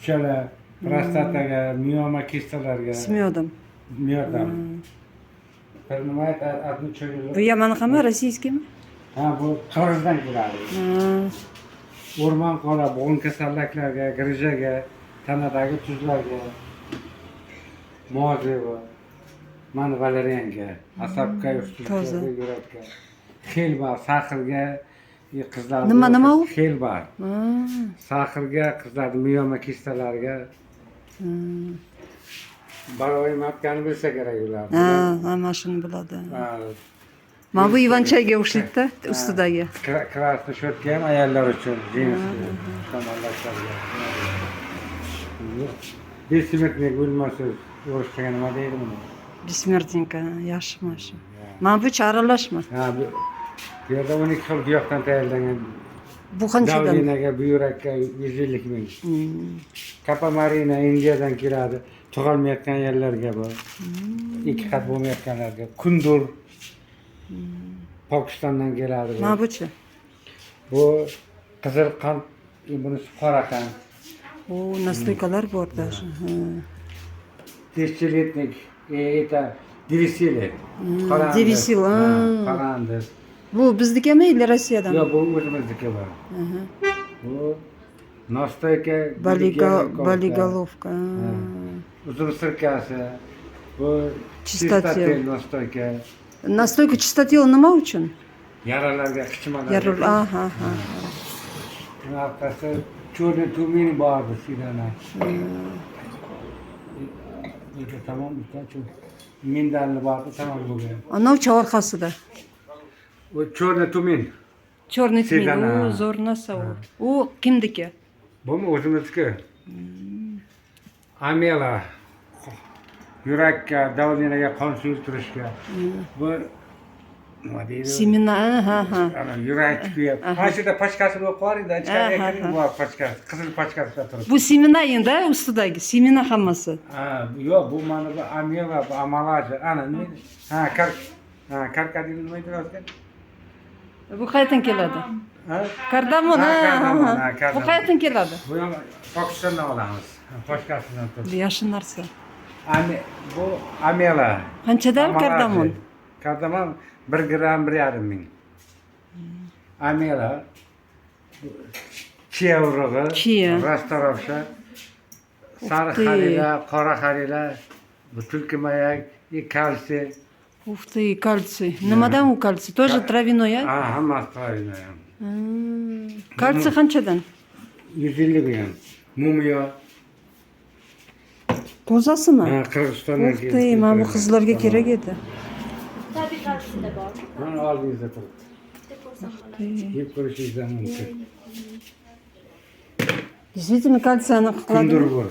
Kuchalar, prostataga, mioma kistalarga. С медом. Медом. Принимает одну чайную. Bu yamanaqami, российский mi? Ha, bu Qirg'izdan keladi. O'rmon qora bo'g'in kasalliklarga, грыжа ga, tanadagi tuzlarga. Mozeva. Mana валерьянка, asabga, Toza. yurakka. Xelba, сахар ga, qizlar. Nima, nima u? Xelba. Сахар ga, qizlarni mioma kistalariga. Боровая матка ni bilsa kerak ular. Ha, mana shuni biladi. Ha, Mana bu иван чай ga o'xshaydi-da, ustidagi. Красный щетка ham ayollar uchun, женский. Shamollashlarga. Бессмертник, o'lmasiz, o'rischaga nima deydi buni? Бессмертник, yaxshi mana shu. Mana bu aralashma. Ha, bu yerda 12 xil giyohdan tayyorlangan. Bu qanchadan? Давление ga, buyrakka 150 ming. Kapamarina Indiyadan keladi. Tug'olmayotgan yerlarga bu. Ikki qat bo'lmayotganlarga. Kundur Pokistondan keladi bu. Mana buchi? Bu qizil qand, bunisi qora qand. O, настойка lar bor даже. Ha. Тысячелистник, это девясили. Девясил, а. Qarandis. Bu biznikimi или Rossiyadan? Yo'q, bu o'zimizniki bu. Bu настойка. Болиголовка. Uzum sirkasi. Bu Чистотел. чистотел настойка. Настойка чистотел nima uchun? Yaralarga, qichimalarga. Yarul, aha. Buni orqasi черный тмин bordi sidana. Это tamom, shu миндаль bordi, tamom bo'lgan. Anavi orqasida. U черный тмин. Черный тмин. Sedana. U zo'r narsa u. U kimniki? Bumi o'zimizniki. Amela. Yurakka, давление ga, qon suyultirishga. Bu nima deydi? Семена, ha. Ana yurak kuyib. Mana shu yerda pachkasini o'qib yuboringda, ichkariga kiring, bor pachkasi, qizil pachkasida turibdi. Bu семена endi, ustidagi семена hammasi. Ha, yo'q, bu mana bu amela, bu amalaji. Ana nima? Ha, kar ha, karkadin nima edi o'zi? Bu qayerdan keladi? Ha? Kardamon, Ha, ha, kardamon, ha. ha, kardamon. Bu qayerdan keladi? Bu ham Pokistondan olamiz. Pachkasidan turibdi. Bu yaxshi narsa. Bu amela. Qanchadan Amalaji. kardamon? Kardamon 1 gramm 1,5 ming. Amela. Chia urug'i. Chia. Расторопша. Sariq Ух ты. Harila, qora harila, bu tulkimayak, и kalsiy. Ух ты, kalsiy. Nimadan u kalsiy? Тоже травяной, а? Ha, hammasi травяной ham. Kalsiy qanchadan? 150 gram. Mumiyo. Tozasimi? Ha, Qirg'izistondan Ух ты, mana bu qizlarga kerak edi. Tabiiy kalsiyda bormi? Mana oldingizda turibdi. Bitta ko'rsam bo'ladi. Yeb ko'rishingiz ham mumkin. Действительно kalsiyani Kundur qiladimi? Bu.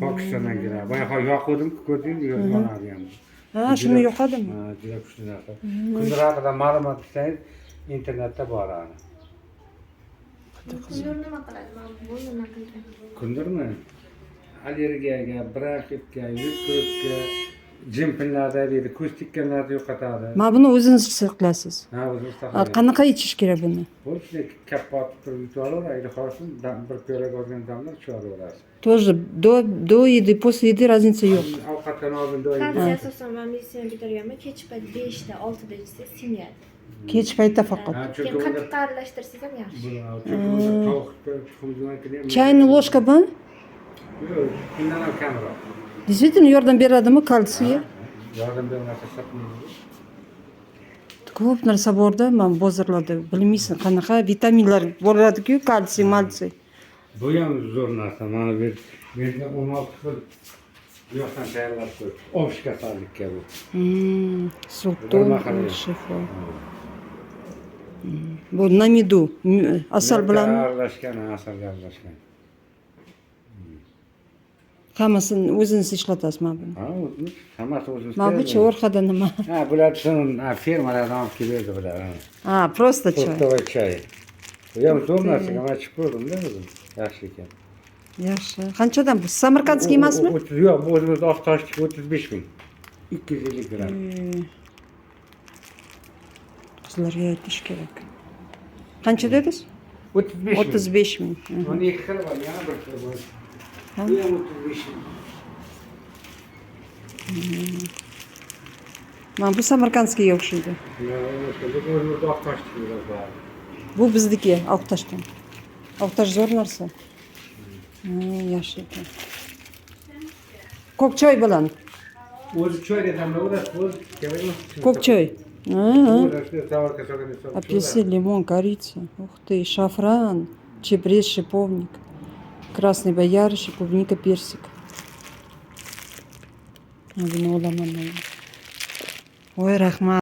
Pokistondan keladi. Boya hozir yoquvdim, ko'rdingmi? Yonadi ham. Ha, shuni yoqadimi? Ha, juda kuchli narsa. Kundur haqida ma'lumot istasangiz, internetda bor ani. Kundur nima qiladi? Man bu nima qilgan? Kundurmi? Allergiyaga, bronxitga, yutqirikka, jimpinlarda deydi, ko'z tikkanlarni yo'qotadi. Mana buni o'zingiz saqlaysiz. Ha, o'zimiz Ha, saqlaymiz. qanaqa ichish kerak buni? Bu shunday kappa otib turib yutib xohlasin, bir piyola ozgina damlab ichib olaverasiz. Тоже до еды, после еды разницы yo'q. Ovqatdan oldin doim. Kalsiy asosan man meditsina bitirganman. Kech payt 5da, 6da ichsangiz singadi. Kech paytda faqat. Ha, chunki Keyin unda qattiq aralashtirsangiz ham yaxshi. Chunki unda tovuq tuxumdan keyin Чайный ложка mi? Yo'q, undan ham kamroq. Действительно yordam beradimi kalsiy? Yordam bermasa sotmaymiz. Ko'p narsa borda, mana bozorlarda bilmaysan qanaqa vitaminlar bo'ladi-ku, kalsiy, malsiy. Bu ham zo'r narsa. Mana bu yerda 16 xil giyohdan tayyorlab qo'yib. Общий kasallikka bu. Sulton Bir mahal. Shifo. Bu на меду, asal bilan aralashgan, asalga aralashgan. Hammasini o'zingiz ishlatasiz mana buni. Ha, o'zimiz, hammasi o'zimiz. Mana bu orqada nima? Ha, bular shuni firmalardan olib keladi bular. Ha. Ha, просто choy. Фруктовый чай. Bu ham zo'r narsa, man ichib ko'rdimda o'zim. Yaxshi ekan. Yaxshi. Qanchadan bu? Самаркандский emasmi? 30, yo'q, bu o'zimiz oq toshniki 35 ming. 250 gramm. Qizlarga aytish kerak. Qancha dedingiz? 35 ming. 35 ming. Uni ikki xili bor, yana bir xili bor. Ha. Bu ham 35 ming. Mana bu самаркандский ga o'xshaydi. Ya, lekin o'zimizda oq tosh deyiladi bari. Bu bizniki, oq toshdan. Oq tosh zo'r narsa. Ha, yaxshi ekan. Ko'k choy bilan. O'zi choy damlaverasiz, o'zi kerak emas. Ko'k choy. Ha, ha. O'zi заварка solganda solib Апельсин, лимон, корица. Ух ты, шафран, чебрец, шиповник, красный боярышник, клубника, персик. Ha, buni olaman men. Voy, rahmat.